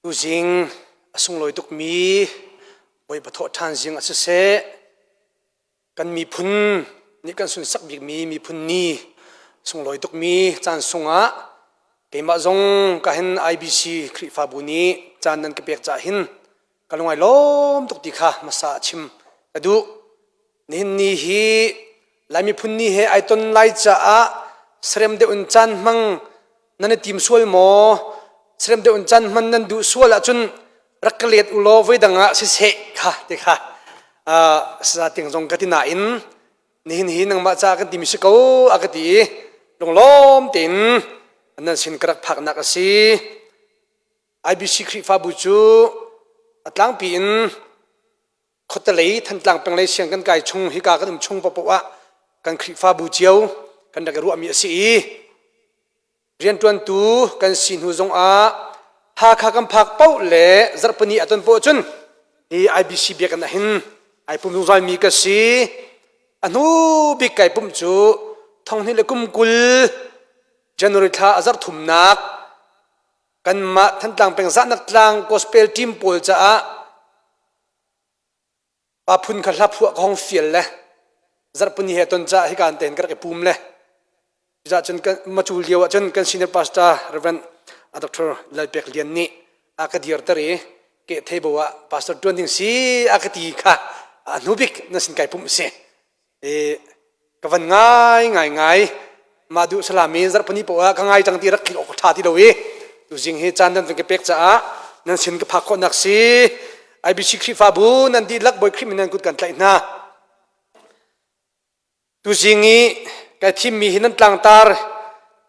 Tuzing a sunglawi tukmi Bawipa thawhṭhan zing a siseh, kan miphun nih kan sunsak bikmi miphun ni sunglawi tukmi caan sungah keimah zong ka hin IBC Khrihfabu nih caan nan ka pek cah hin ka lungai lawm tuk ti kha hmasa chim ka duh. Nihin ni hi Lai miphun ni he ai ton lai caah serem deuh in caan hmang nan i tim sual maw? Serem deuh in caan hman nan duh sual ahcun rak ka let u law voi dang ah siseh kha ti kha sa ting zong ka ti nain nihin hi nangmah ca kan timi si ko a ka ti i lunglawm tein nan sin ka rak phaknak a si. IBC Khrihfabu cu a tlangpi in khuatelei Thantlang penglei siang kan kai chung hika kan um chung paohpaoh ah kan Khrihfabu cio kan rak i ruahmi a si i rianṭuantu kan si hnu zongah Hakha kan phak paoh le zarhpini a ton paoh cun hi IBC biakinn ah hin ai pum zungzalmi ka si. A hnu bik kai pumh cu thonghnih le kum 20 January thla a zarh thumnak kanmah Thantlang peng zahnak tlang gospel team pawl caah Pa phun kha hla phuah ka hong fial le zarhpini he ton caah hika an tein ka rak i pum le cucaah cun macu lio ah cun kan senior pastor Reverend Dr. Lalpek Lian nih a ka dirter i ke theibo ah pastor tuan ding si a ka ti kha a hnu bik na sin kai pumh si I ka van ngai ngai ngai mah duh salami zarhpini poah ah ka ngai cang ti rak tlik awk ṭha ti lo i tuzing hi caan nan van ka pek caah nan sin ka phak khawhnak si IBC Khrihfabu nan dihlak Bawi Khrih min nan kut kan tlaih hna tuzing i kai thimmi hi nan tlangtar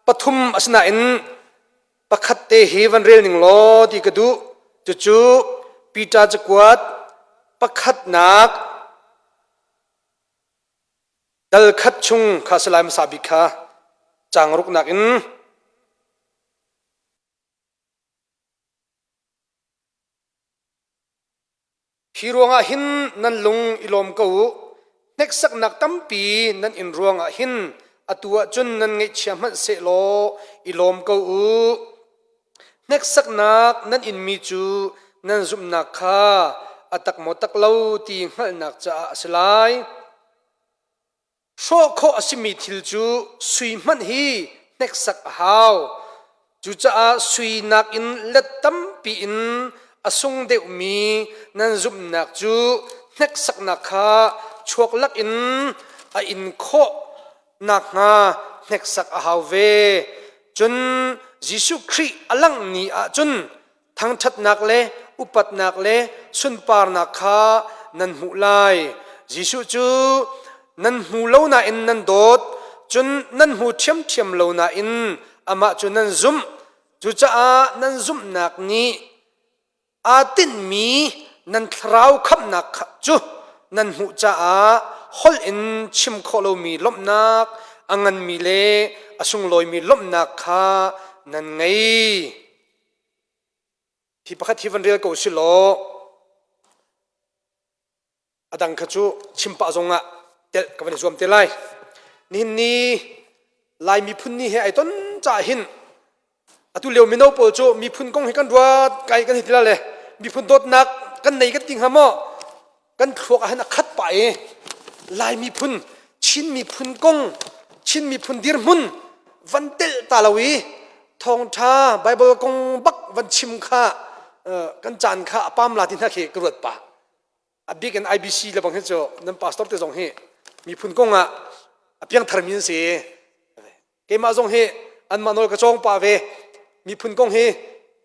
pathum asinain pakhat te hi van rel ning law ti ka duh cucu Peter cakuat pakhatnak Dal khat chung kha si lai hmasa bik kha caang ruknak in Hi ruangah hin nan lung i lawm ko u. Hneksaknak tampi nan in ruangah hin atu ah cun nan ngaihchia hmanh sehlaw i lawm ko u. Hneksaknak nan inmi cu nan zumhnak kha a tak maw tak lo ti hngalhnak caah a si lai. Hrawh khawh a simi thil cu sui hmanh hi hneksak a hau. Cucaah sui nakin let tampi in a sung deuhmi nan zumhnak cu hneksaknak kha chuak lakin a in khawh nakhnga hneksak a hau ve. Cun Jesuh Khrih a langh ni ah cun thangṭhatnak le upatnak le sunparnak kha nan hmuh lai. Jesuh cu nan hmu lo nain nan dawt, cun nan hmu ṭhiamṭhiam lo nain amah cu nan zumh. Cucaah nan zumhnak nih aa tinhmi nan thlarau khamhnak cu nan hmuh caah holh in chim khawh lomi lawmhnak a nganmi le a sunglawimi lawmhnak kha nan ngei. Hi pakhat hi van rel ko si law a dang kha cu chim pah zong ah telh ka van i zuam te lai. Nihin ni Lai miphun ni he ai ton caah hin atu lio mino pawl cu miphun kong hi kan ruat kai kan hi ti la le miphun dawtnak kan nei kan ti hnga maw kan thluak ah hin a khat pah i Lai miphun Chin miphun kong Chin miphun dirhmun van telh ta lo i thawngṭha Bible kong bak van chim kha kan caan kha a pam la ti hna khi ka ruat pah a bik in IBC le bang hi cu nan pastor te zong hi miphun kong ah a piangthar mi an si keimah zong hi anmah nawl ka cawng pah ve miphun kong hi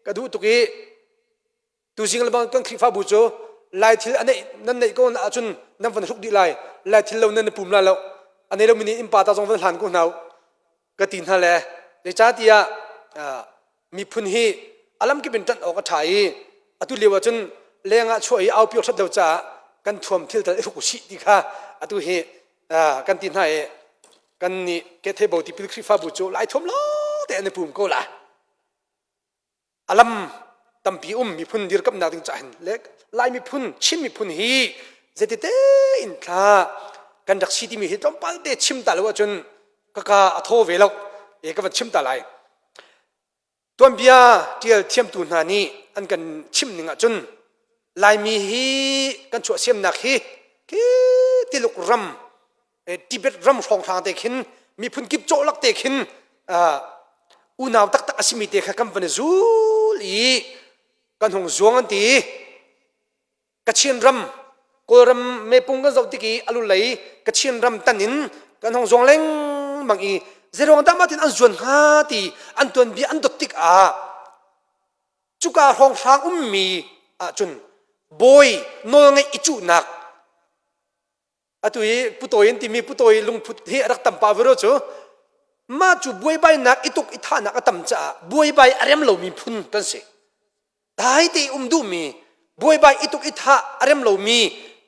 ka duh tuk i tuzing le bang kan Khrihfabu cu lai thil a neih nan neih ko na ahcun nan van hruk dih lai lai thil lo nan pum la lo a nei lo mi nih innpa ta zong van hlan ko hna ka ti hna le zeicahtiah miphun hi a lamkip in ṭanh awk a ṭha i atu lio ahcun leng ah chuah i aupi awk ṭhat lo caah kan thuam thil tal i hruk usih ti kha atu hi kan ti hna i kan nih Ketheibo tipil Khrihfabu cu lai thuam lo te an i pum ko la a lam tampi um miphun dirkamnak ding caah hin le Lai miphun Chin miphun hi zeiti tein thla kan rak si timi hi tlawmpal te chim ta lo ahcun ka ka a thaw ve lo e ka van chim ta lai. Tuanbia ṭial thiamtu hna nih an kan chimh ning ahcun Laimi hi kan chuahsemnak hi khi Tiluk ram Tibet ram hrawnghrang te khin miphun kip cawhlak te khin unau taktak a simi te kha kan van i zul i kan hung zuang an ti. Kachin ram Kawlram mepung kan zoh tik i a lulei Kachin ram tan in kan hong zuang lengmang i zeiruang dah mah tin an zuan hnga ti an tuanbia an dot tik ah cuka hrawnghrang ummi ahcun bawi nawlngeih i cuhnak atu i putawi an timi putawi lungput hi a rak tam pah vero cu mah cu buaibainak i tuk i thahnak a tam caah buaibai a rem lomi phun kan si. Dai te um duhmi buaibai i tuk i thah a rem lomi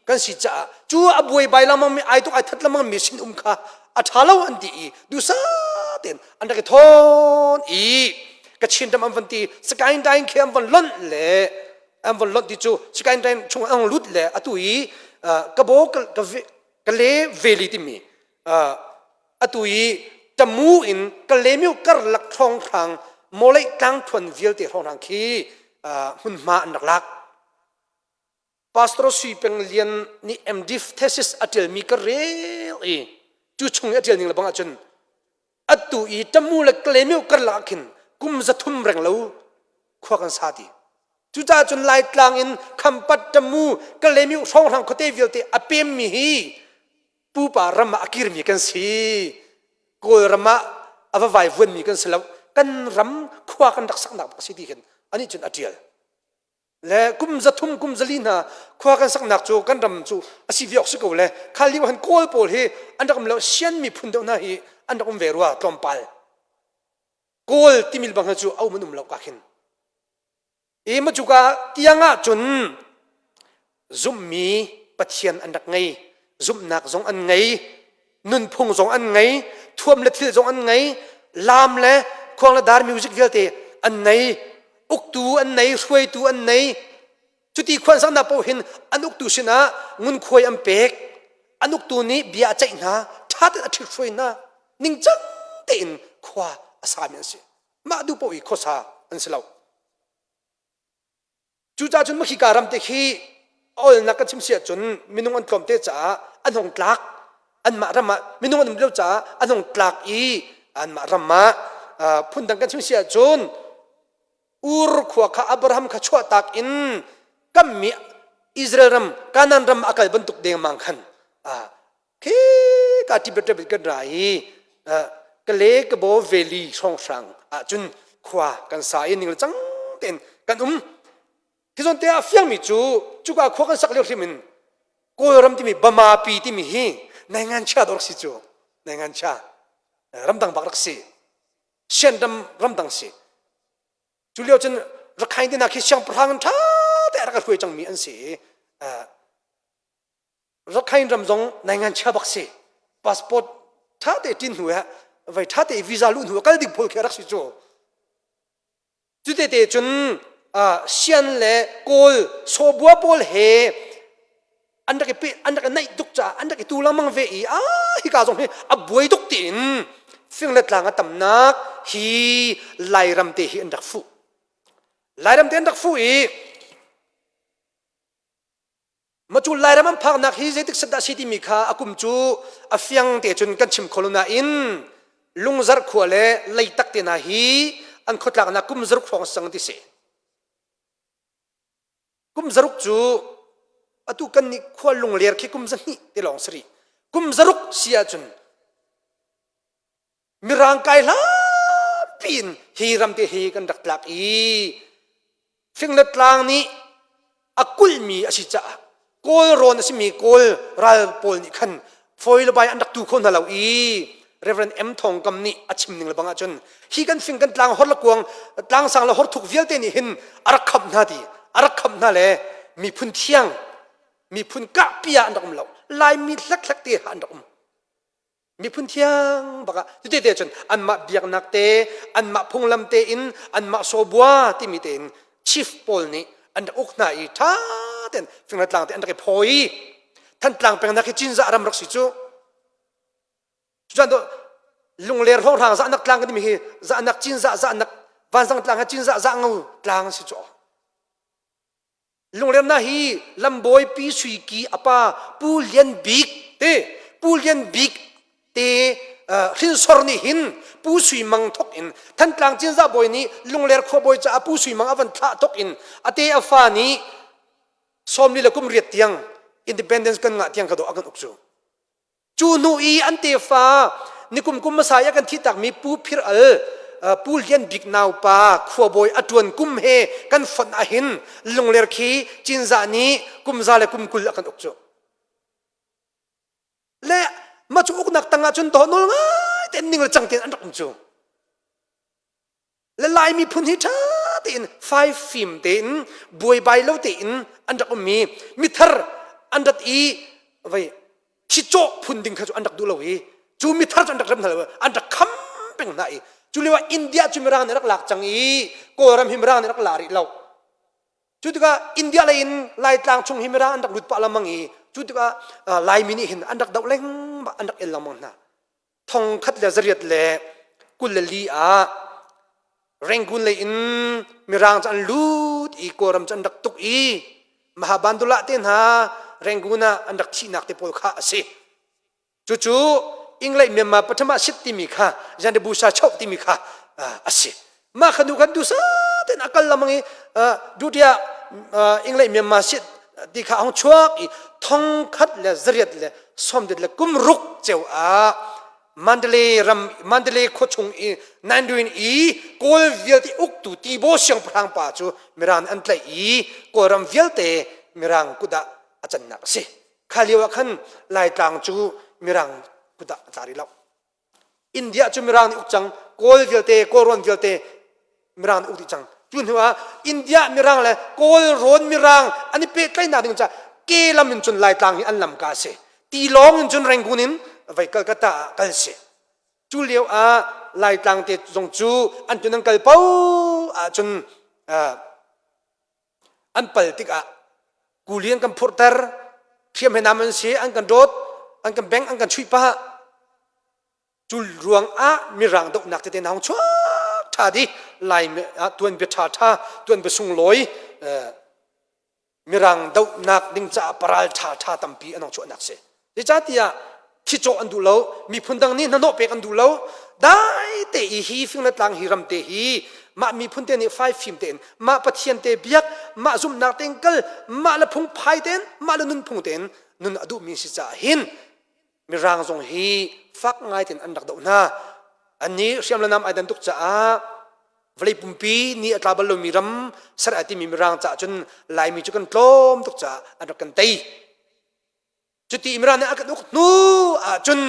kan si caah cu a buaibai lengmang mi ai tuk ai that lengmang mi sin um kha a ṭha lo an ti i duhsah tein an rak i thawn i Kachin ram an van ti Sakaing Daing khi an van lonh le an van lonh ti cu Sakaing Daing chung an lut le atu i kabo ka le veli timi Atu i Tamu in Kalemyo karlak hrawnghrang mawleih tlangthuan vialte hrawnghrang khi hmunhma an rak lak. Pastor Sui Peng Lian nih MDiv thesis a ṭialmi ka rel i cu chung i a ṭial ning lebang ahcun atu i Tamu le Kalemyo karlak ah khin kum 300 reng lo khua kan sa ti. Cucaah cun Laitlang in Khampat, Tamu, Kalemyo hrawnghrang khuate vialte a pemmi hi pupa ram ah a kirmi kan si kawlram ah a va vaivuanmi kan si lo kan ram khua kan rak saknak bak si ti khin anih cun a tial le kum 300 kum 400 hna khua kan saknak cu kan ram cu a si ve awk si ko le kha lio han kawl pawl hi an rak um lo sian miphun deuh hna hi an rak um ve rua tlawmpal kawl timil bang cu a um an um lo ka khin I macuka tiang ah cun zumhmi Pathian an rak ngei, zumhnak zong an ngei, nunphung zong an ngei, thuam le thil zong an ngei, laam le khuang le dar music vialte an nei, uktu an nei, hruaitu an nei. Cuti khuan saknak paoh hin an uktu sinah ngunkhuai an pek. An uktu nih bia a ceih hna, ṭha tein a ṭhithruai hna, ningcang tein khua a sami an si. Mah duh paoh i khuasa an si lo. Cucaah cun makhika ram te khi olnak kan chim si ahcun minung an tlawm te caah an hong tlak anmah ram ah minung an um lio caah an hong tlak i anmah ram ah phundang kan chim si ahcun Ur khua kha Abraham kha chuahtak in kammi Israel ram Canaan ram a kal bantuk dengmang khan khi ka Tibet Tibet kan ra i Kale Kabo Valley hrawnghrang ahcun khua kan sa i ning le cang tein kan um hi zawn te ah fiangmi cu cuka khua kan sak lio hrim in Kawlram timi Bama pi timi hi nai chia dawr si cu nai chia ramdang bak rak si Sian ram ramdang si cu lio cun Rakhine te hna khi siangpahrang ṭha te rak hruai cangmi an si i Rakhine ram zong naingan chia bak si passport ṭha te ṭin hnu ah vai ṭha te visa luh hnu kal ding phul khi rak si cu cu te te cun sian le kawl sawbua pawl he an rak i pe an rak i naih tuk caah an rak i tu lengmang ve i a hika zong hi a buai tuk tiin fing le tlang a tamnak hi Lairam te hi an rak fuh Lairam te an rak fuh i Macu Lairam an phaknak hi zeitik set dah si timi kha a kum cu a fiang te cun kan chim kho lo nain Lungzarh khua le Leitak te hna hi an khuatlaknak kum zaruk hrawng sang ti si. Kum zaruk cu atu kan nih khua lungler khi kum 200 te lawng si rih. Kum zaruk si ahcun Mirang kai hlanpi in hi ram te hi kan rak tlak i fing le tlang nih a kulhmi a si caah Kawl rawn a simi Kawl ral pawl nih khan fawi le bai an rak tu kho hna lo i Reverend M Thong Kam nih a chim ning le bang ahcun hi kan fing kan tlang hor le kuang tlangsang le horthuk vialte nih hin a rak khamh hna ti a rak khamh hna le miphun thiang miphun kahpi ah an rak um lo Laimi hlekhlek te an rak um miphun thiang bak ah cuti te cun anmah biaknak te anmah phunglam te in anmah sawbua timi te in chief pawl nih an rak uk hna i ṭha tein fingla te an rak i phawi i Thantlang pengnak hi Cinzah ram rak si cu cucan to lungler hrawnghrang zahnak tlang kan timi hi zahnak Cinzah zahnak. Vanzang tlang ha Cinzah za ngo tlang si cu. Lungremnak hi lambawi Pi Sui Ki a pa Pu Lian Bik te Pu Lian Bik te hrinsor nih hin Pu Sui Mang thok in Thantlang Cinzah bawi nih Lungler khuabawi caah Pu Sui Mang a van thlah thok in a te a fa nih sawmli le kum riat tiang independence kan ngah tiang ka do a kan uk cu. Cu hnu i an tefa nikum kum hmasa i a kan thihtakmi Pu Phir Al Pu Lian Bik naupa khuabawi a ṭuan kum he kan fonh ahhin Lungler khi Cinzah nih kum za le kum 20 a kan uk cu. Le mah cu uknak tangah cun dawh nawl ngai tein ning le cang tein an rak um cu. Le Lai miphun hi ṭha tein fai fim tein buaibai lo tein an rak ummi mithar an rat i vei thicawh phun ding kha cu an rak duh lo i cu mithar cu an rak rem hna lo an rak kham peng hna i cu lio ah India cu Mirang nih rak lak cang i Kawlram hi Mirang nih rak la rih lo. Cu tikah India lei in Laitlang chung hi Mirang an rak lut pah lengmang i cu tikah Laimi nih hin an rak doh lengmang an rak el lengmang hna. 1824 ah Rangoon lei in Mirang cu an lut i Kawlram cu an rak tuk i Mahabandula te hna Rangoon ah an rak thihnak te pawl kha a si. Cucu Inglei Myanmar Pathama sit timi kha Jandabusa choh timi kha a si. Mah kha nu khan dusa tein a kal lamang i dutia Inglei Myanmar sit ti kha a hung chuak i 1866 ceu ah Mandalay ram Mandalay khua chung i Nanduin i Kawl vialte uktu Tibaw siangpahrang pa cu Mirang an tlaih i Kawlram vialte Mirang kut ah a cannak a si. Kha lio ah khan Laitlang cu Mirang kut ah a tla rih lo. India cu Mirang nih uk cang, Kawl vialte, Kawlrawn vialte Mirang nih uk dih cang. Cu hnu ah India Mirang le Kawlrawn Mirang an i pehtlaihnak ding caah ke lam in cun Laitlang hi an lamka a si. Tilawng in cun Rangoon in vai Calcutta ah kal si. Cu lio ah Laitlang te zong cu an tun an kal paoh ahcun an pal tikah kuli an kan phurhter hriam he nam an si an kan dawt an kan beng an kan chuih pah cu ruang ah mirang dohnak tete na hong chuak tha di lai tuan bia tha tha tuan bia sunglawi mirang dohnak ding caah paral tha tha tampi an hong chuahnak si Zeicahtiah thicawh an duh lo, miphun dang nih hnahnawh pek an duh lo. Dai te i hi fing le tlang hi ram te hi mah miphun te nih fai fim tein mah Pathian te biak, mah zumhnak tein kal, mah le phungphai tein, mah le nunphung tein nun a duhmi si caah hin Mirang zong hi fak ngai tein an rak doh hna. Annih hriam le nam ai dan tuk caah vawlei pumpi ni a tla bal lomi ram ser ai timi Mirang caah cun Laimi cu kan tlawm tuk caah an rak kan tei. Cuti Imran nih a kan uk hnu ahcun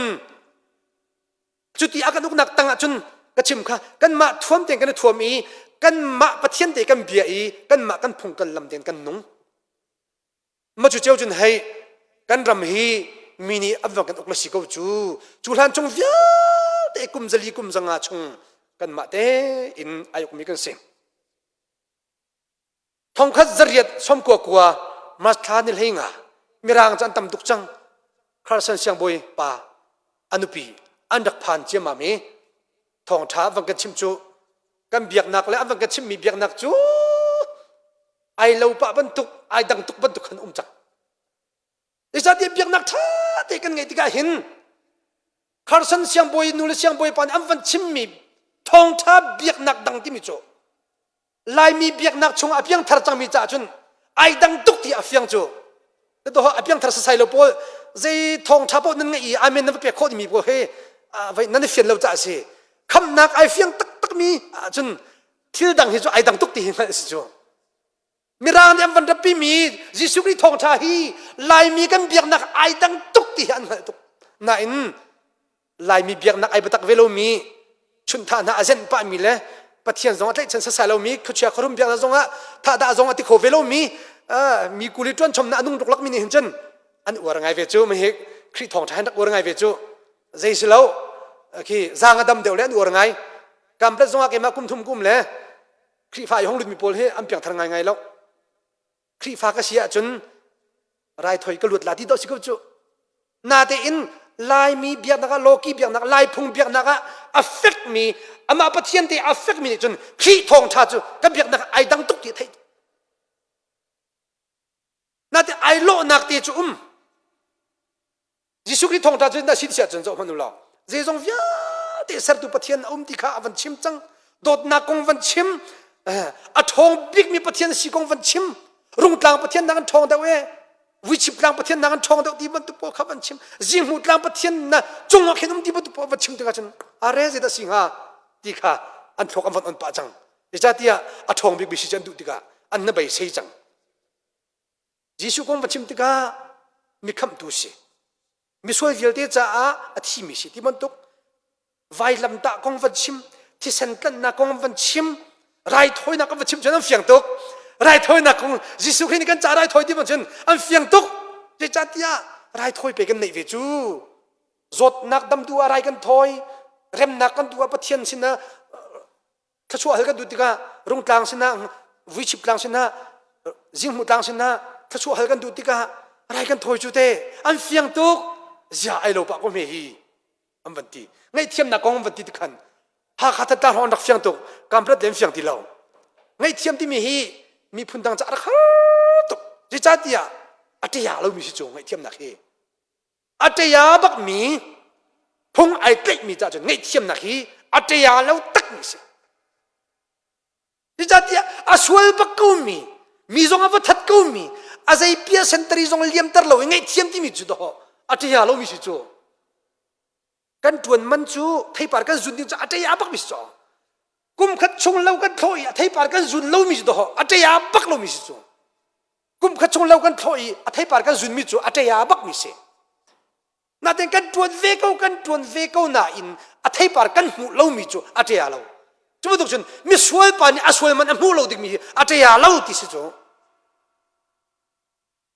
cuti a kan uknak tang ahcun ka chim kha kanmah thuam tein kan i thuam i kanmah Pathian te kan bia i kanmah kan phung kan lam tein kan nung. Ma cu ceu cun hei kan ram hi mi nih an van kan uk le si ko cu cu hlan chung vialte kum zali kum zanga chung kanmah tein ai ukmi kan si. 1899 March thla ni hlei nga Mirang cu an tam tuk cang. Carson siangbawi pa a nupi an rak phan ciammam i thawngṭha an van kan chimh cu kan biaknak le an van kan chimhmi biaknak cu ai lo pah bantuk ai dang tuk bantuk khan um cang. Zeicahtiah biaknak ṭha te kan ngeih tikah hin Carson siangbawi nu le siangbawi pa nih an van chimmi thawngṭha biaknak dang timi cu Laimi biaknak chungah a piangthar cangmi caah cun ai dang tuk ti a fiang cu. To a piangthar sasai lo pawl zei thawngṭha paoh nan ngeih i amen nan va pek khawh dingmi pawl he vai nan i fian lo caah a si. Khamhnak ai fiang taktakmi ahcun thil dang hi cu ai dang tuk ti hi hngalh a si cu. Mirang nih an van ratpimi Jesuh Khrih thawngṭha hi Laimi kan biaknak ai dang tuk ti hi an hngalh tuk. Nain Laimi biaknak ai biatak ve lomi chunhthah hna a zenh pahmi le Pathian zong a tlaihchan sasai lomi khuachia khuarum biaknak zongah thahdah zong a ti kho ve lomi mi kuli ṭuan chomnak a nung ruklak mi nih hin cun an uar ngai ve cu mi hi Khrih thawngṭha hin rak uar ngai ve cu zei si lo khi zaang a dam deuh le an uar ngai kamplet zongah keimah kum thum kum le Khrihfa i hong lutmi pawl hi an piangthar ngai ngai lo Khrihfa ka si ahcun raithawi ka luat la ti dawh si ko cu. Natein Laimi biaknak ah Lawki biaknak Laiphung biaknak ah a fekmi amah Pathian te a fekmi nih cun Khrih thawngṭha cu kan biaknak ai dang tuk ti a theih. Nate ai lawhnak te cu um. Jesuh Khrih thawngṭha cu na sin siah cun zoh hmanh u law zeizong vialte sertu Pathian a um ti kha a van chim cang. Dawtnak kong van chim, a ṭhawng bikmi Pathian si kong van chim, rungtlang Pathian nak an ṭhawng deuh e, vuichip tlang Pathian nak an ṭhawng deuh ti bantuk pawl kha van chim, zinghmuh tlang Pathian na cungah khin um ti bantuk pawl van chim tikah cun are zeidah si hnga ti kha an thluak an van on pah cang. Zeicahtiah a ṭhawng bikmi si cu an duh tikah an na beisei cang. Jesuh kong va chim tikah mi khamhtu si misual vialte caah a thimi si ti bantuk vailamtah kong van chim thisen tlanhnak kong van chim raithawinak kan va chim cun an fiang tuk raithawinak kong Jesuh Khrih nih kan caah raithawi ti cun an fiang tuk zeicahtiah raithawi pe kan neih ve cu zawtnak dam duh ah rai kan thawi remnak kan duh ah Pathian sinah thluachuah hal kan duh tikah rungtlang sinah vuichip tlang sinah zinghmuh tlang sinah thluachuah hal kan duh tikah rai kan thawi cu te an fiang tuk zia ai lo pah ko hme hi an van ti ngaihthiamnak kong an van ti tikhan Hakha Thantlang hrawng an rak fiang tuk Kamplet le an fiang ti lo ngaihthiam timi hi miphun dang caah rak har tuk zeicahtiah a ṭia lomi si cu ngaihthiamnak hi a ṭia bakmi phung ai tlaihmi cah cun ngaihthiamnak hi a ṭia lo takmi si. Zeicahtiah a sual bak komi, mi zong a va that komi, a zei pia sentari zong liamter lo i ngaihthiam timi cu dawh a ṭia lomi si cu. Kan ṭuan man cu theipar kan zun ding cu a ṭia bakmi si cu. Kum khat chung lo kan thlawh i a theipar kan zun lomi cu dawh a ṭia bak lomi si cu. Kum khat chung lo kan thlawh i a theipar kan zunmi cu a ṭea bakmi si. Natin kan ṭuan ve ko kan ṭuan ve ko nain a theipar kan hmuh lomi cu a ṭea lo. Cu bantuk cun misual pa nih a sual man a hmuh lo dingmi hi a ṭea lo ti si cu.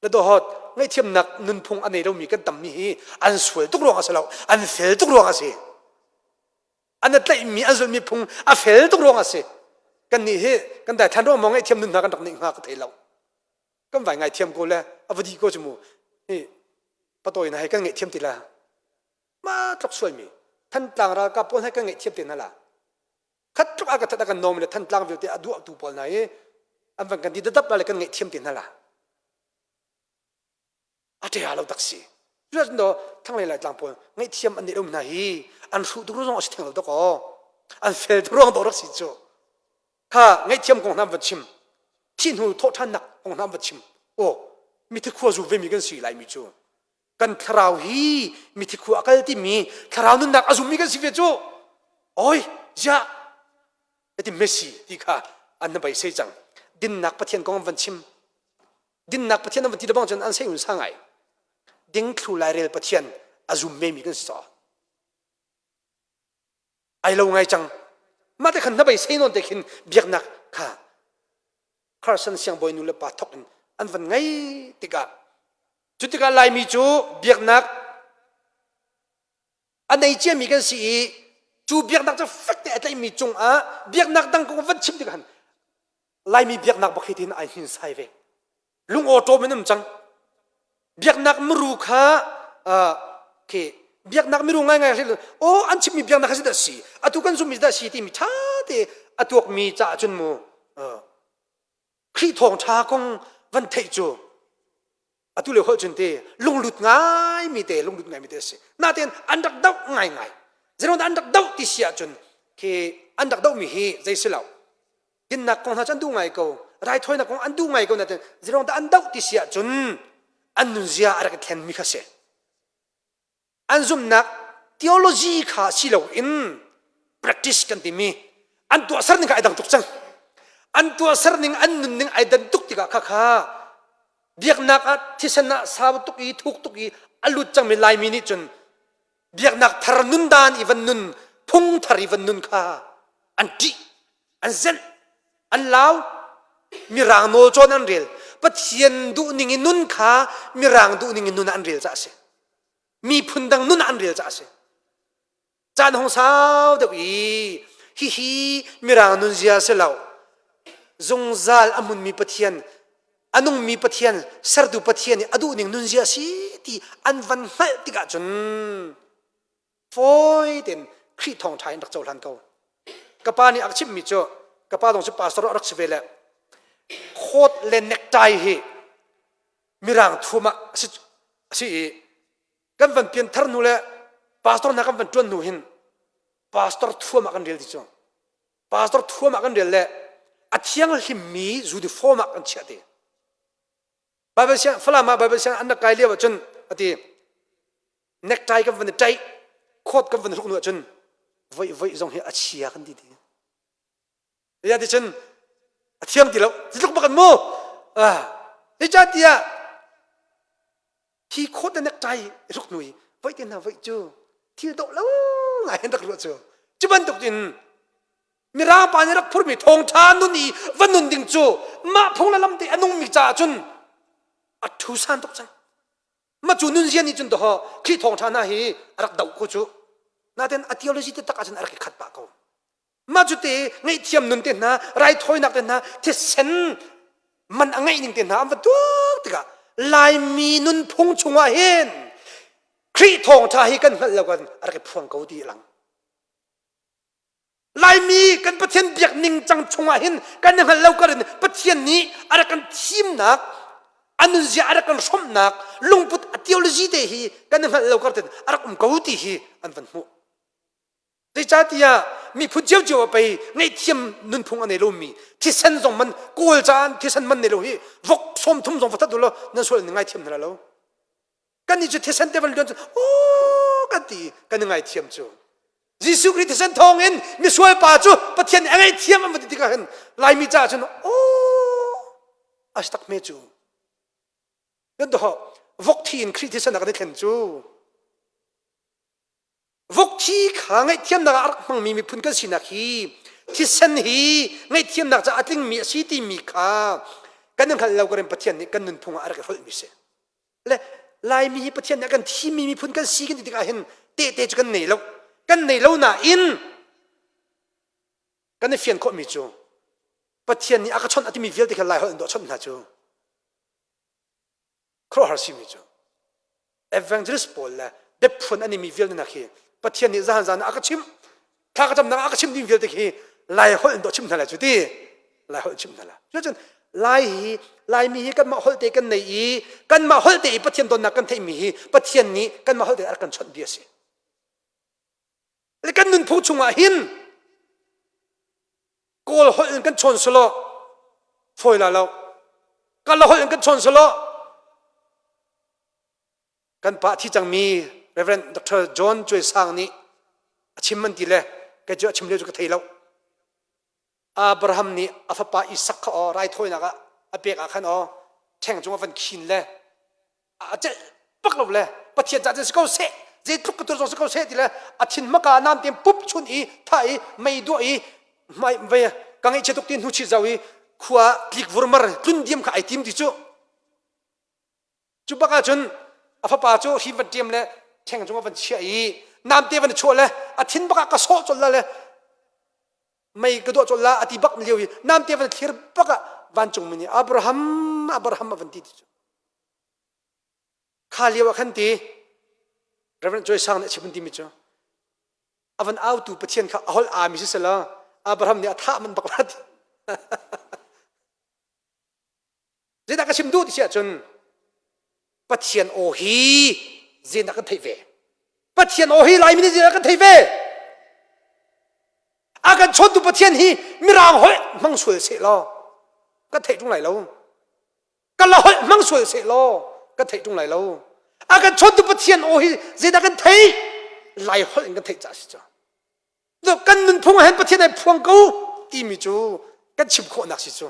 Na dohot ngaihthiamnak nunphung a nei lomi kan tammi hi an sual tuk ruang a si lo, an fel tuk ruang a si. An tlaihmi an zulhmi phung a fel tuk ruang a si. Kan nih hi kan daithlan ruang maw ngaihthiam nun hna kan rak nih hnga ka thei lo. Kan vai ngaithiam ko le a va dih ko cu mu. Hi patawi na hei kan ngaihthiam ti la. Ma tlok sualmi Thantlang ralkap pawl hei kan ngaihthiam te hna la. Khat tluk a ka that a kan nom le Thantlang vialte a duah tu pawl hna hi an van kan ti dadap la le kan ngaihthiam te hna la. A ṭia lo tak si. Cuacun do thlanglei Laitlang pawl ngaihthiam an neih lo hna hi an hruh tuk zong a si theng lo dakaw. An fel tuk ruang dawh rak si cu. Kha ngaihthiam kong hna van chim. Thih hnu thawhṭhannak kong hna van chim. Aw, mithi khua zu vemi kan si laimi cu. Kan thlarau hi mithi khua a kal timi thlarau nunnak a zummi kan si ve cu. Oi, ziah ti Messi ti kha an na beisei cang. Dinnak Pathian kong an van chim. Dinnak Pathian an van ti lebang cun an sei un sa ngai. Dingthlu lairel Pathian a zum memi kan si caah. Ai lo ngai cang. Mah te khan na beisei nawn te khin biaknak kha Carson siangbawi nu le pa thok in an van ngei tikah cu tikah Laimi cu biaknak a nei ciami kan si i cu biaknak cu fek te a tlaihmi cungah biaknak dang kong van chim tikah Laimi biaknak bak hi tin ai hnin sai ve lung awṭawm in um cang biaknak muru kha khi biaknak miru ngaingai hril aw an chimmi biaknak kha dah si atu kan zummi dah si timi ṭha te a tuakmi caah cun mu Khrih thawngṭha kong van theih cu atu le holh cun te lunglut ngai mi te lunglut ngai mi te a si natein an rak doh ngai ngai zeiruang an rak doh ti si ahcun khi an rak doh mi hi zei si lo dinnak kong hna cu an duh ngai ko raithawinak kong an duh ngai ko natein zeiruang dah an doh ti si ahcun an nunzia a rak i thlen mi kha si An zumhnak theology kha si loin practice kan timi an tuahser ning kha ai dang tuk cang. An tuahser ning an nunning ai dan tuk tikah kha kha biaknak ah thisen ah sau tuk i thuk tuk i a lut cangmi Laimi nih cun biaknak thar nundan i van nun phung thar i van nun kha an ṭih an zenh an lau mirang nawl cawn an rel Pathian duhning i nun kha mirang duhning i nun ah an rel caah a si miphun dang nun ah an rel caah a si caan hong sau deuh i hihi mirang nunzia si lo zungzal a hmunmi Pathian. A nungmi Pathian, sertu Pathian i a duhning nunzia a si ti an van hngalh tikah cun fawi tein Khrih thawngṭha in rak cohlan ko. Ka pa nih a ka chimhmi cu ka pa zong cu pastor a rak si ve le coat le necktie hi mirang thuam ah a si, a si i kan van pianthar hnu le pastor hna kan van ṭuan hnu hin pastor thuam ah kan rel ti cu pastor thuam ah kan rel le a thianghlimmi uniform ah kan chiah ti Bible siang Falam ah Bible siang an rak kai lio ahcun a ti necktie kan van i ṭaih coat kan van hruk hnu ahcun voi voi zong hi a chia kan ti ti ya ti cun a thiang ti lo tluk bak an mu ah zeicahtiah hi coat le necktie i hruk hnu i voi te hna voi cu thil dawh lo ngai an rak ruah cu cu bantuk in mirang pa nih rak phurmi thawngṭha nun i va nun ding cu mah phung le lam te a nungmi caah cun a ṭhu san tuk cang ma cu nunzia nih cun doho Khrih thawngṭha hna hi a rak doh ko cu nain a theology te tak ahcun a rak i khat pah ko mah cu te ngaihthiam nun te hna raithawinak te hna thisen man a ngeih ning te hna an va tuak tikah Laimi nunphung chungah hin Khrih thawngṭha hi kan hngalh lo kan a rak i phuang ko ti a lang Laimi kan Pathian biak ning cang chungah hin kan i hngal lo karin Pathian nih a rak kan thimnak a nunzia a rak kan hrawmhnak lungput a theology te hi kan i hngalh lo kar ten a rak um ko ti hi an van hmuh. Zeicahtiah miphun ciocio ah pei ngaihthiam nunphung a nei lomi thisen zong man kawl caan thisen man nei lo hi vok 30 zong va that u law nan sual in ngaithiam hna lo. Kan nih cu thisen te van luan cu aw kan ti kan i ngaithiam cu. Jesuh Khrih thisen thawng in misual pa cu Pathian nih a ngaihthiam an va ti tikah hin Laimi caah cun aw a si tak me cu. Kan doh vok thi in Khrih thisen ah kan i thlen cu. Vok thi kha ngaihthiamnak ah a rak hmangmi miphun kan sinak hi thisen hi ngaihthiamnak caah a tlingmi a si timi kha kan i hngalh lo karin Pathian nih kan nunphung ah a rak i hrolhmi si. Le Laimi hi Pathian nih a kan thimmi miphun kan si kan ti tikah hin tehte cu kan nei lo. Kan nei lo nain kan i fian khawhmi cu Pathian nih a ka chawnh a timi vialte kha Lai holh in dawh chawnh hna cu khuaruahhar simi cu evangelist pawl le biaphun an imi vialte nak hi Pathian nih zahan zan ah a ka chimh thla ka camnak ah a ka chimh ding vialte khi Lai holh in dawh chim hna lai cu ti Lai holh chim hna lai cucun Lai hi Laimi hi kanmah holh te kan nei i kanmah holh te i Pathian donnak kan theihmi hi Pathian nih kanmah holh te a rak kan chawnh bia a si le kan nunphung chungah hin Kawl holh in kan chawn selaw fawi la lo. Kala holh in kan chawn selaw kan pa thi cangmi Reverend Dr. John Cuai Sang nih a chim an ti le kei cu a chim lio cu ka thei lo. Abraham nih a fapa Isak kha aw raithawinak ah a pek ah khan aw ṭheng cung a van khin le a celh bak lo le Pathian cah cun si ko seh zeitluk ka tur zong si ko seh ti le a thin hmaka nam te pup chun i tha i mei duah i mai ve ka ngaihchia tuk ti hnu chi zau i khua tlik vurmar tlun diam kha ai tim ti cu cu bak ah cun a fapa cu hri van ṭiam le ṭheng cung a van chiah i namte van chuah le a thin bak ah ka sawh colh la le mei ka duah colh la a ti bak lio i namte van thlir bak ah vancung mi nih Abraham Abraham a van ti ti cu Kha lio ah khan ti Reverend Joy Sang nih a chim timi cu a van autu Pathian kha a holh aami si selaw Abraham nih a thah man bak la ti. Zeidah ka chim duh ti si ahcun Pathian aw hi zeidah kan theih ve? Pathian aw hi Laimi nih zeidah kan theih ve? A kan chawntu Pathian hi mirang holh hmang sual seh law kan theih ṭung lai lo. Ka la holh hmang sual seh law kan theih ṭung lai lo. A kan chawntu Pathian aw hi zeidah kan theih? Lai holh in kan theih caah si cu. Kan nunphung ah hin Pathian ai phuang ko timi cu kan chim khawhnak si cu.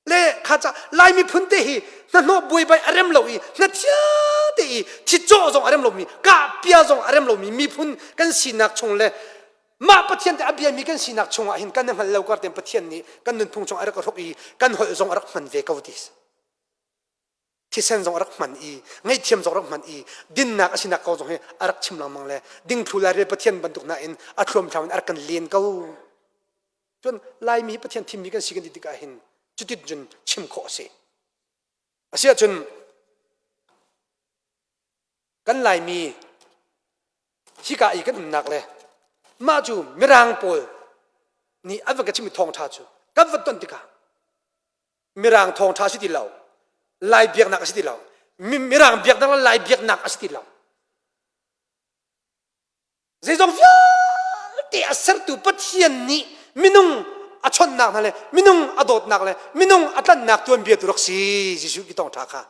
Le kha ca Lai miphun te hi hnahnawh buaibai a rem lo i hnathiang te i thicawh zong a rem lomi kahpia zong a rem lomi miphun kan sinak chung le mah Pathian te a biami kan sinak chungah hin kan i hngal lo kar ten Pathian nih kan nunphung chung a rak hruk i kan holh zong a rak hman ve ko ti thisen zong a rak hman i ngaihthiam zong a rak hman i dinnak a sinak ko zong hi a rak chim lengmang le dingthlu lairel Pathian bantuk na in a thluamthlam in a rak kan len ko cun Laimi hi Pathian thimmi kan si kan ti tikah hin cutin cun chim khawh a si. Asiahcun kan Laimi hika i kan umnak le mah cu Mirang pawl nih an van ka chimmi thawngṭha cu kan van ton tikah Mirang thawngṭha si ti lo, Lai biaknak a si ti lo, Mirang biaknak le Lai biaknak a si ti lo. Zeizong vialte a sertu Pathian nih minung a chawnhnak hna le minung a dawtnak le minung a tlanhnak tuanbia tu rak si Jesuh ki thawngṭha kha.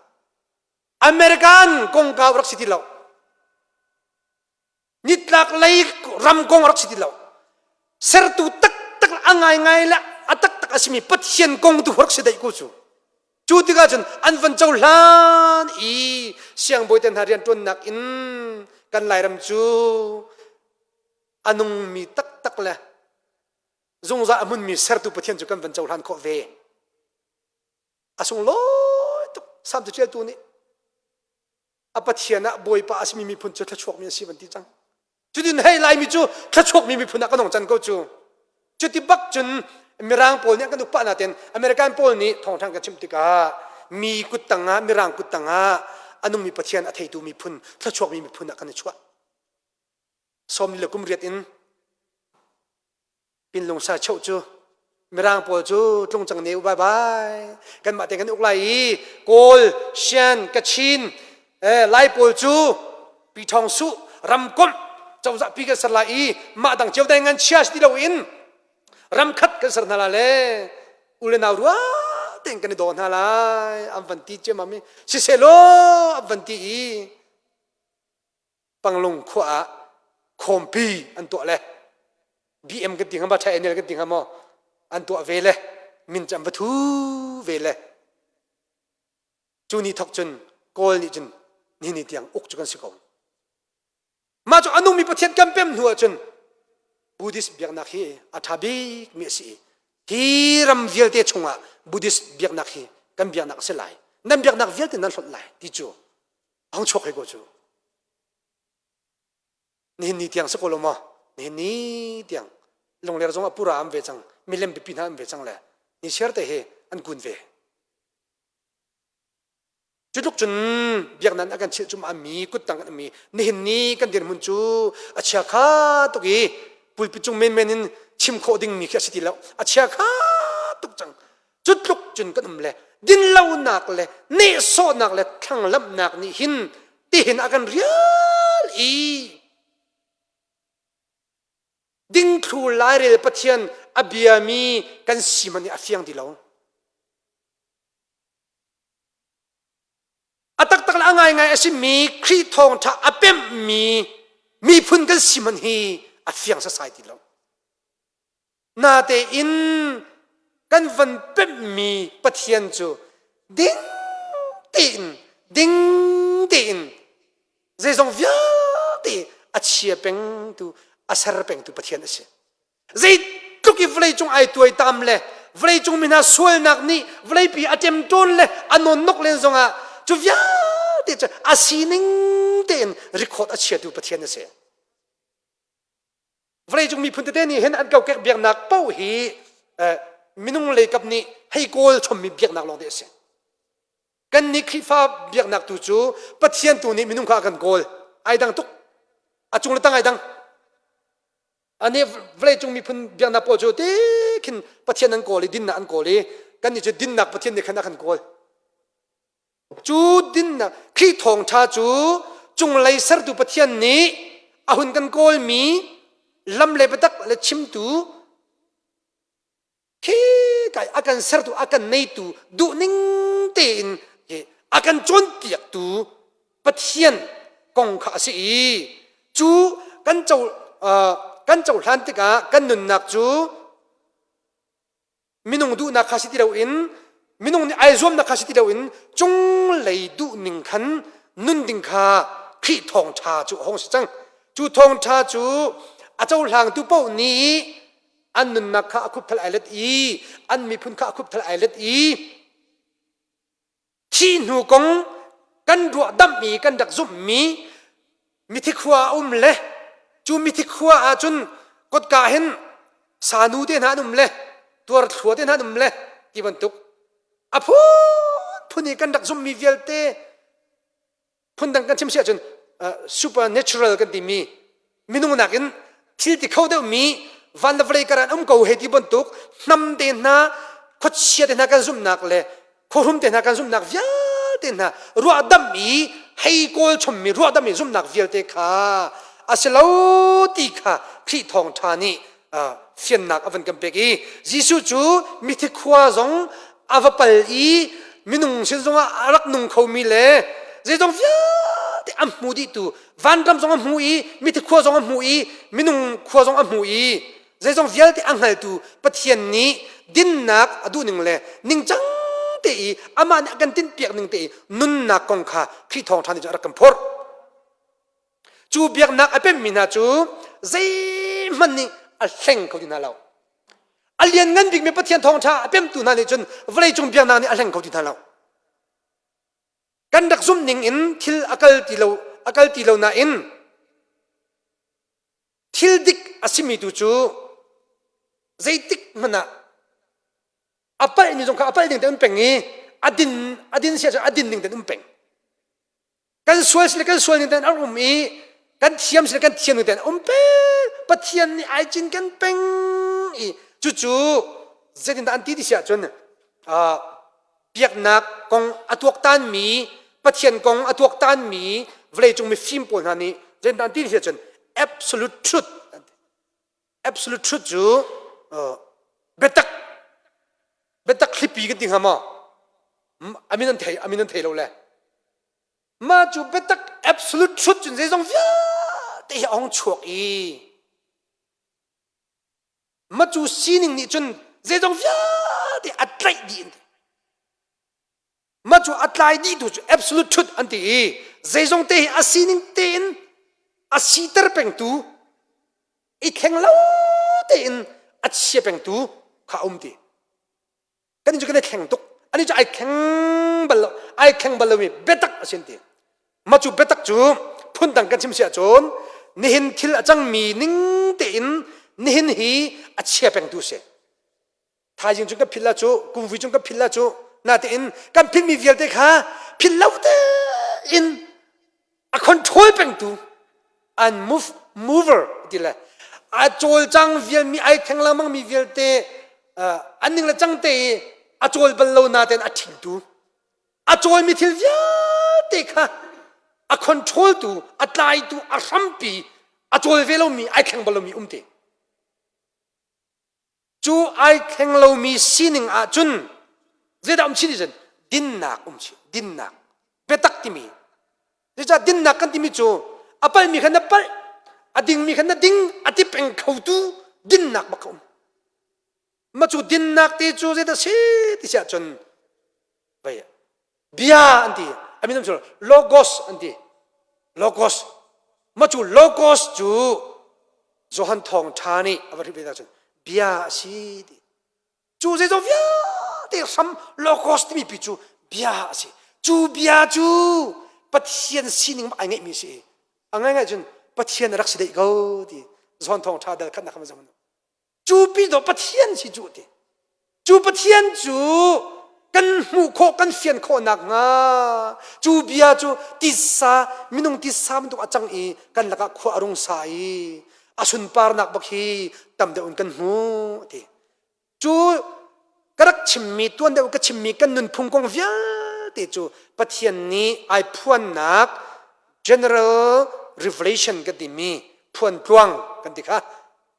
American kongkau rak si ti lo. Nitlak lei ram kong rak si ti lo. Sertu taktak a ngaingai le a taktak a simi Pathian kong tu rak si daih ko cu. Cu tikah cun an van cohlan i siangbawi te hna rianṭuannak in kan Lairam cu a nungmi taktak le zungzal a hmunmi sertu Pathian cu kan van cohlan khawh ve. A sunglawi tuk Salm caṭialtu nih a Pathian ah Bawipa a simi miphun cu thluachuakmi an si van ti cang. Cutin hei Laimi cu thluachuakmi miphun ah kan hong can ko cu. Cuti bak cun Mirang pawl nih an kan uk pah nain American pawl nih thawngṭha kan chimh tikah mi kut tangah Mirang kut tangah a nungmi Pathian a theitu miphun thluachuakmi miphun ah kan i chuah. Sawmli le kum riat in Pinlungsa cheuh cu Mirang pawl cu tlung cang ne u bye bye. Kanmah te kan uk lai i Kawl, Shan, Kachin, eh, Lai pawl cu Pi Thawng Su ramkomh cozah pi kan ser lai i mah dang cio dai ngan chia si ti loin ram khat kan ser hna la le u le nau rua tein kan i daw hna lai an van ti ciammam i siselaw an van ti i Panglung khua ah khawmpi an tuah le BM kan ti hnga ma NL kan ti hnga maw an tuah ve le min cu an va thu ve le cu ni thok cun Kawl nih cun ni ni tiang uk cu kan si ko mah cu a nungmi Pathian kan pem hnu ahcun Buddhist biaknak hi a ṭha bik mi a si i hi ram vialte chungah Buddhist biaknak hi kan biaknak a si lai nan biaknak vialte nan hlonh lai ti cu hong chuak hei ko cu nihin ni tiang si ko lo maw nihin ni tiang lungler zong ah pura an ve cang milem pipi hna an ve cang le ni siar te hi an kun ve cu tluk cun biaknak a kan chilh cum mi kuttang kan mi nihin ni kan dirhmun cu a chia kha tuk i pulpit cung menmen in chim khawh ding mi khi a si ti lo a chia kha tuk cang Cu tluk cun kan um le dinlonak le nehsawhnak le thlanglamhnak nih hin tihin a kan rial i dingthlu lairel Pathian a biami kan si hmanh hi a fiang ti lo. A taktak le a ngaingai a simi Khrih thawngṭha a pemhmi miphun kan si hmanh hi a fiang sasai ti lo. Natein kan van pemhmi Pathian cu ding tein ding tein zeizong vialte a chia pengtu a ser pengtu Pathian a si. Zeitluk i vawleicung ai tuaitam le vawleicung mi hna sualnak nih vawleipi a ṭemṭawn le a nawnnok len zongah cu vialte cu a sining tein record a chiatu Pathian a si. Vawleicung miphun tete nih hin an kokek biaknak paoh hi minung leikap nih hei kawl chommi biaknak lawng te a si. Kan nih Khrihfa biaknak tu cu Pathian tu nih minung kha a kan kawl. Ai dang tuk. A cung le tang ai dang. Ani vawleicung miphun biaknak pawl cu ti khin Pathian an kawl i dinnak an kawl i kan nih cu dinnak Pathian nih khan a kan kawl. Cu dinnak Khrih thawngṭha cu cunglei sertu Pathian nih a hun kan kawlmi lam le biatak le chimtu khi kai a kan sertu a kan neitu duhning tein a kan cawnpiaktu Pathian kong kha a si i cu kan co kan cohlan tikah kan nunnak cu Minung duhnak kha si ti loin minung nih ai zuamnak kha si ti loin cunglei duhning khan nun ding kha Khrih thawngṭha cu a hung si cang. Cu thawngṭha cu a cohlangtu paoh nih an nunnak kha a khupthal ai let i an miphun kha a khupthal ai let i Thih hnu kong kan ruahdamh i kan rak zumhmi mithi khua a um le cu mithi khua ahcun kotka hin sanu te hna an um le tuarthlua te hna an um le ti bantuk a phunphun. phun i kan rak zumhmi vialte phundang kan chim si ahcun supernatural kan timi minung nakin thil ti kho deuhmi van le vawlei kar an um ko hei ti bantuk hnam te hna khuachia te hna kan zumhnak le khuahrum te hna kan zumhnak vialte hna ruahdamh i hei kawl chommi ruahdamh i zumhnak vialte kha a si lo ti kha Khrih thawngṭha nih fiannak a van kan pek i Jesuh cu mithi khua zong a va pal i minung sin zongah a rak nung khomi le zeizong vialte a hmu dihtu vanram zong a hmu i mithi khua zong a hmu i minung khua zong a hmu i zeizong vialte a hngaltu Pathian nih dinnak a duhning le ningcang te i amah nih a kan tinhpiak ning te i nunnak kong kha Khrih thawngṭha nih cun a rak kan phorh. Cu biaknak a pemmi hna cu zeihmanh nih a hleng kho ti hna lo. A lianngan bikmi Pathian thawngṭha a pemtu hna nih cun vawleicung biaknak nih a hleng kho ti hna lo. Kan rak zumh ning in thil a kal ti lo a kal ti lo nain Thil dik a simi tu cu zeitik hmanh ah a palhmi zong kha a palh ding te um peng i a din a din si ahcun a din ding te um peng. Kan sual si le kan sual ning tein a um i kan thiam si le kan thiam ning tein um peng. Pathian nih ai cin kan peng i cucu zeitindah an ti ti si ahcun uh, biaknak kong a tuaktanmi Pathian kong a tuaktanmi vawleicung mifim pawl hna nih zeitindah an ti ti ahcun absolute truth absolute truth cu biatak biatak hlipi kan ti hnga maw amin an thei amin an thei lo le mah cu biatak absolute truth cun zeizong vialte hi a hung chuak i Ma cu sining nih cun zeizong vialte a tlaih dih an ti. Ma cu a tlai dih tu cu absolute truth an ti i zeizong te hi a sining tein a siter pengtu i thleng lo tein a chia pengtu kha a um ti. Kan cu kan i thleng tuk. Ani cu ai thleng bal lo, ai thleng bal lomi biatak a si an ti. Mah cu biatak cu phundang kan chim si ahcun nihin thil a cangmi ning tein nihin hi a chia pengtu si. Thaizing cu ka philh la cu, kumvui cu ka philh la cu, natein kan philhmi vialte kha philh lo tein a control pengtu an move mover ti le a cawlcang vialmi ai thleng lengmang mi vialte an ning le cang te i a cawl bal lo natein a ṭhingtu a cawlmi thil vialte kha a control tu a tlaitu a hrampi a cawl ve lomi ai thleng bal lomi um te Cu ai thleng lomi sining ahcun zeidah um chin ti cun dinnak um chin dinnak biatak timi zeicah dinnak kan timi cu a palmi kha na palh a dingmi kha na ding a ti peng khotu dinnak bak a um ma cu dinnak te cu zeidah si ti si ahcun vei bia an ti a min cu logos an ti logos ma cu logos cu Johan thawng ṭha nih a va hrih ve cun bia a si ti cu zeizong vialte hram logos timi pi cu bia a si cu bia cu Pathian sining ai ngeihmi si a ngaingai cun Pathian a rak si deih ko ti Johan thawng ṭha dal khatnak kha zong Cu pi dawh Pathian si cu ti. Cu Pathian cu kan hmuh khawh kan fian khawh nakhnga cu bia cu tisa minung tisa bantuk a cang i kan lakah khua a rung sa i a sunparnak bak hi tam deuh in kan hmu ti. Cu ka rak chimmi tuan deuh ka chimmi kan nunphung kong vialte cu Pathian nih ai phuannak general revelation kan timi phuan tluang kan ti kha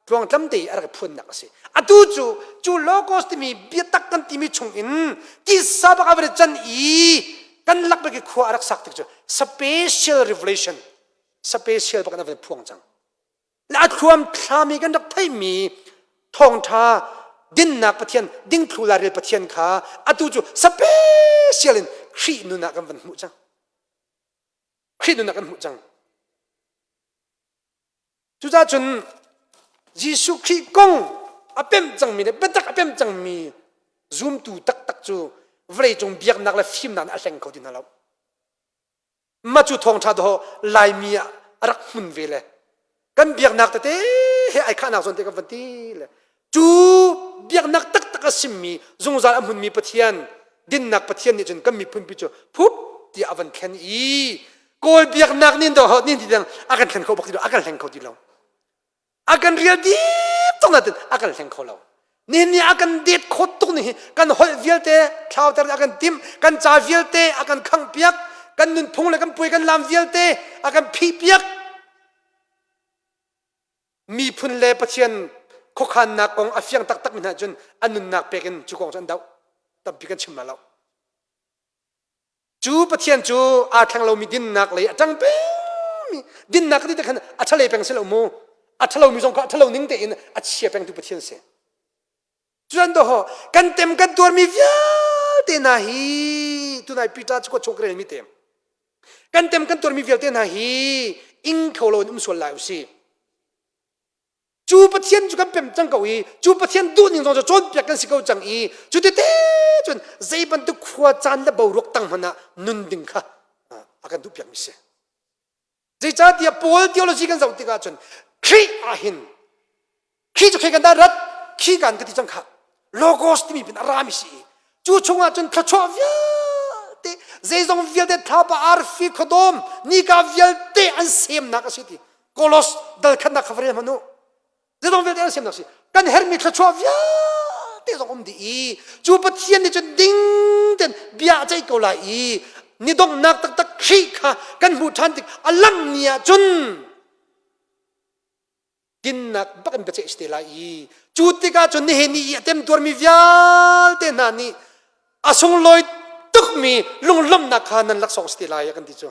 tluangtlam te i a rak phuannak a si atu cu cu logos timi biatak kan timi chung in tisa bak a van can i kan lak bak i khua a rak sak tik cu special revelation special bak in a van phuang cang le a thluam thlami kan rak theimi thawngtha dinnak pathian dingthlu lairel pathian kha atu cu special in Khrih nun ah kan van hmuh cang Khrih nun ah kan hmuh cang Cucaah cun Jesuh Khrih kong a pemh cangmi le biatak a pemh cangmi zumtu taktak cu vawleicung biaknak le fimnak nih a hleng kho ti hna lo. Mah cu thawngṭha dawh Laimi ah a rak hmun ve le kan biaknak tete he ai khahnak zawn te kan van ti le cu biaknak taktak a simmi zungzal a hmunmi Pathian. Dinnak Pathian nih cun kan miphun pi cu phup tiah a van thlen i Kawl biaknak nin do nin ti dang a kan thlen kho bak ti lo, a kan hleng kho ti lo. A kan rial dip tuk natin a kan hleng kho lo. Nihin ni a kan det khawt tuk ni hi kan holh vialte thlauter a kan timh, kan ca vialte a kan khangh piak, kan nunphung le kan puai kan lam vialte a kan phih piak. Miphun le Pathian khuakhannak kong a fiang taktak mi hna cun an nunnak pek in cu kong cu an doh. Tampi kan chim la lo. Cu Pathian cu aa thleng lomi dinnak lei a ṭang pengmi dinnak ti te khan a ṭhalei peng si lo mu. A ṭhalomi zong kha a ṭhalo ning tein a chia pengtu Pathian si. Cuan do kan tem kan tuarmi vialte hna hi tunai Peter cu chung relmi te. Kan tem kan tuarmi vialte hna hi ing kho lo in um sual lai usih. Cu Pathian cu kan pem cang ko i cu Pathian duhning zong cu cawnpiak kan si ko cang i cu tete cun zei bantuk khua caan le boruak tang hmanh ah nun ding kha a kan duhpiakmi si. Zeicahtiah Paul theology kan zoh tikah cun Khrih ah hin khi cu khi kan dah rat khi kan ka ti cang kha logos timi pin a rami si i cu chungah cun thluachuah vialte zeizong vialte thlapa arfi khuadawm nika vialte an semnak a si ti Kolos dal khatnak kha va rel hmanh u zeizong vialte an semnak si kan herhmi thluachuah vialte zong um dih i cu Pathian nih cun ding ten bia a ceih ko lai i ni donghnak taktak Khrih kha kan hmuh ṭhan tik a langh ni ah cun dinnak bak in biaceih si te lai i cu tikah cun nihin ni i a temtuarmi vialte hna nih a sunglawi tukmi lunglawmhnak kha nan laksawng si te lai a kan ti cu.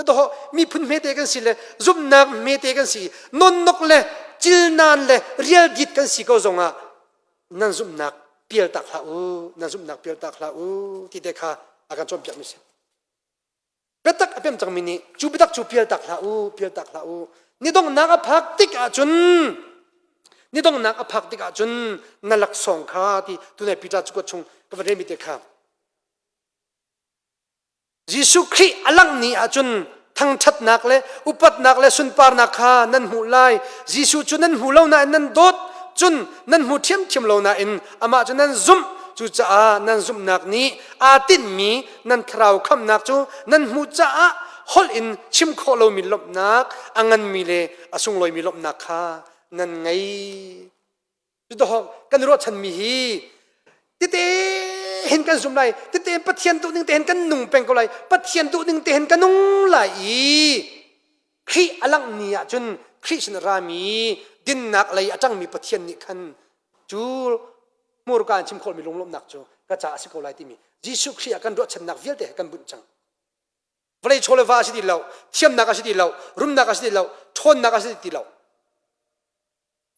Doh miphun hmete kan si le zumhnak hmete kan si nonnok le cilnan le rialdit kan si ko zongah nan zumhnak pial tak hlah u nan zumhnak pial tak hlah u ti te kha a kan cawnpiak mi si biatak a pem cangmi nih cu biatak cu pial tak hlah u pial tak hlah u ni donghnak a phak tik ahcun ni donghnak a phak tik ahcun na laksawng kha ti tunai Peter cu chung ka va remi te kha Jesuh Khrih a langh ni ahcun thangṭhatnak le upatnak le sunparnak kha nan hmuh lai. Jesuh cu nan hmu lo nain nan dawt, cun nan hmu ṭhiamṭhiam lo nain amah cu nan zumh. Cucaah nan zumhnak nih aa tinhmi nan thlarau khamhnak cu nan hmuh caah holh in chim khawh lomi lawmhnak, a nganmi le a sunglawimi lawmhnak kha nan ngei. Cutohawk kan ruahchanmi hi tete hin kan zum lai tete Pathian duhning te hin kan nung peng ko lai Pathian duhning te hin ka nung lai i Khrih a langh ni ah cun Khrih sin rami dinnak lei a ṭangmi Pathian nih khan cu hmurka in chim khawhmi lunglawmhnak cu ka caah a si ko lai timi Jesuh Khrih ah kan ruahchannak vialte he kan bunh cang. Vawlei chaw le va a si ti lo, thiamnak a si ti lo, rumnak a si ti lo, ṭhawnnak a si ti lo.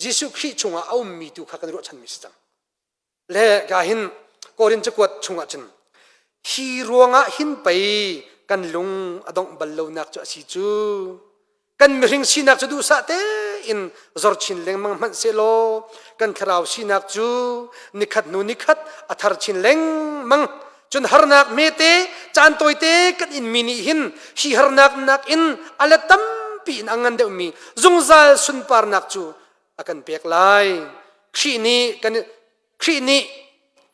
Jesuh Khrih chungah a ummi tu kha kan ruahchanmi si cang. Le ka hin Korin cakuat chungah cun hi ruangah hin pei kan lung a dongh bal lonak cu a si cu. Kan mihring sinak cu duhsah tein zor chin lengmang hmanh sehlaw kan thlarau sinak cu nikhat hnu nikhat a thar chin lengmang. Cun harnak hmete caan tawite kan inmi nih hin hi harnak nakin a let tampi in a ngan deuhmi zungzal sunparnak cu a kan pek lai. Khrih nih kan Khrih nih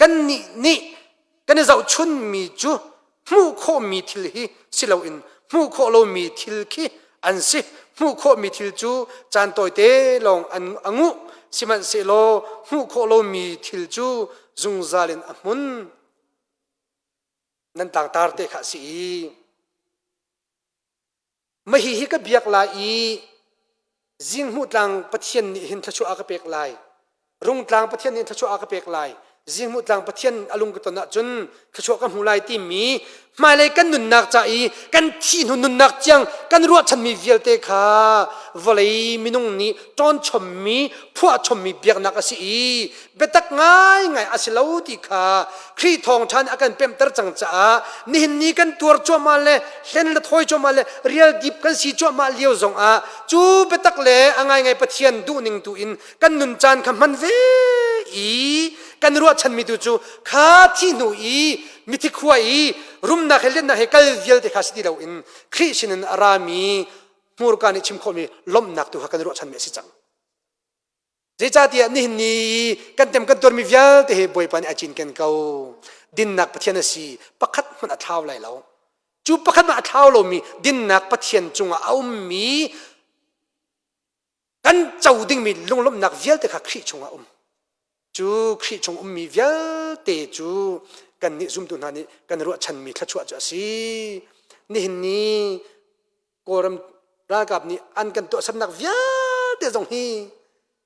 kannih nih kan i zohchunmi cu hmuh khawhmi thil hi si loin hmuh khawh lomi thil khi an si. Hmuh khawhmi thil cu caan tawite lawng an a nguh, sihmanhsehlaw hmuh khawh lomi thil cu zungzal in a hmun. Nan tlangtar te kha a si i Mahi hi ka biak lai i Zinghmuh tlang Pathian nih hin thluachuah a ka pek lai. Rungtlang Pathian nih thluachuah a ka pek lai. Zinghmuh tlang Pathian a lung ka ton ahcun thluachuah ka hmu lai timi hmailei kan nunnak ca i kan thih hnu nunnak tiang kan ruahchanmi vialte kha vawlei minung nih ṭawnchommi phuahchommi biaknak a si i biatak ngaingai a si lo ti kha Khrih thawngṭha nih a kan pemhter cang caah nihin ni kan tuar cuahmah le hlen le thawi cuahmah le rial dip kan si cuahmah lio zongah cu biatak le a ngaingai Pathian duhning tu in kan nun caan kha hman ve i kan ruahchanmi tu cu kha thi hnu i mithi khua i rumnak he liannak he kal vialte kha si ti loin Khrih sinin a rami hmurka nih chim khawhmi lawmhnak tu kha kan ruahchanmi a si cang. Zeicahtiah nihin ni kan tem kan tuarmi vialte hi Bawipa nih a cinken ko. Dinnak Pathian a si. Pakhat hmanh a thlau lai lo. Cu pakhat hmanh a thlau lomi dinnak Pathian cungah a ummi kan co dingmi lunglawmhnak vialte kha Khrih chungah a um. Cu Khrih chung ummi vialte cu kannih zumtu hna nih kan ruahchanmi thluachuah cu a si. Nihin ni Kawlram ralkap nih an kan tuahsernak vialte zong hi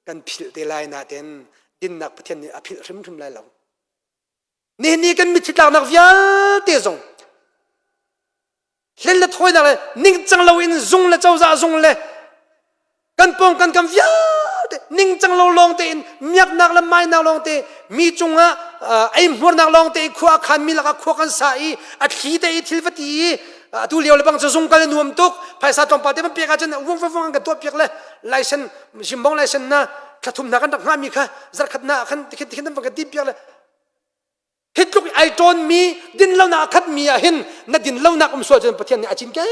kan philh te lai nain dinnak Pathian nih a philh hrimhrim lai lo. Nihin ni kan mitthli tlaknak vialte zong hlen le thawinak le ningcang loin zung le cozah zung le kan pawng kan kam vialte ningcang lo lawng tein miaknak le mainak lawng te mi cungah eihmuarnak lawng te i khua a khanmi lakah khua kan sa i a thli te i thil va ti i atu lio le bang cu zung kal nuam tuk phaisa tlawmpal te man pek ahcun vung vung an kan tuah piak le laisen zimbong laisen na thlathum hna kan rak hngahmi kha zarkhat na khan tikhin tikhin an van kan ti piak le Hi tluk ai ṭawnmi dinlonak a khatmi ah hin na dinlonak um sual cun Pathian nih a cinken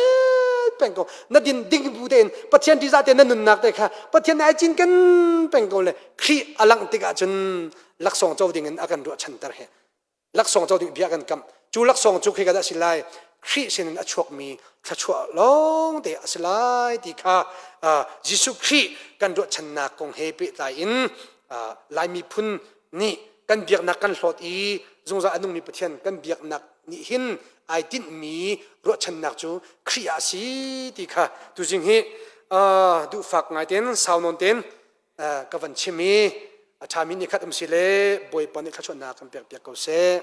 peng ko. Na din ding bu tein Pathian ṭihzah tein na nunnak te kha Pathian nih ai cinken peng ko le Khrih a langh tikah cun laksawng co ding in a kan ruahchanter he. Laksawng co ding bia kan kamh. Cu laksawng cu khi ka dah si lai? Khrih sinin a chuakmi thluachuah lawng te a si lai ti kha Jesuh Khrih kan ruahchannak kong he pehtlai in Lai miphun nih kan biaknak kan hlawt i zungzal a nungmi Pathian kan biaknak nih hin ai tinhmi ruahchannak cu Khrih ah a si ti kha tuzing hi duhfak ngai tein sau nawn tein ka van chim i a ṭhami ni khat um si le Bawipa nih thluachuahnak kan pek piak ko seh.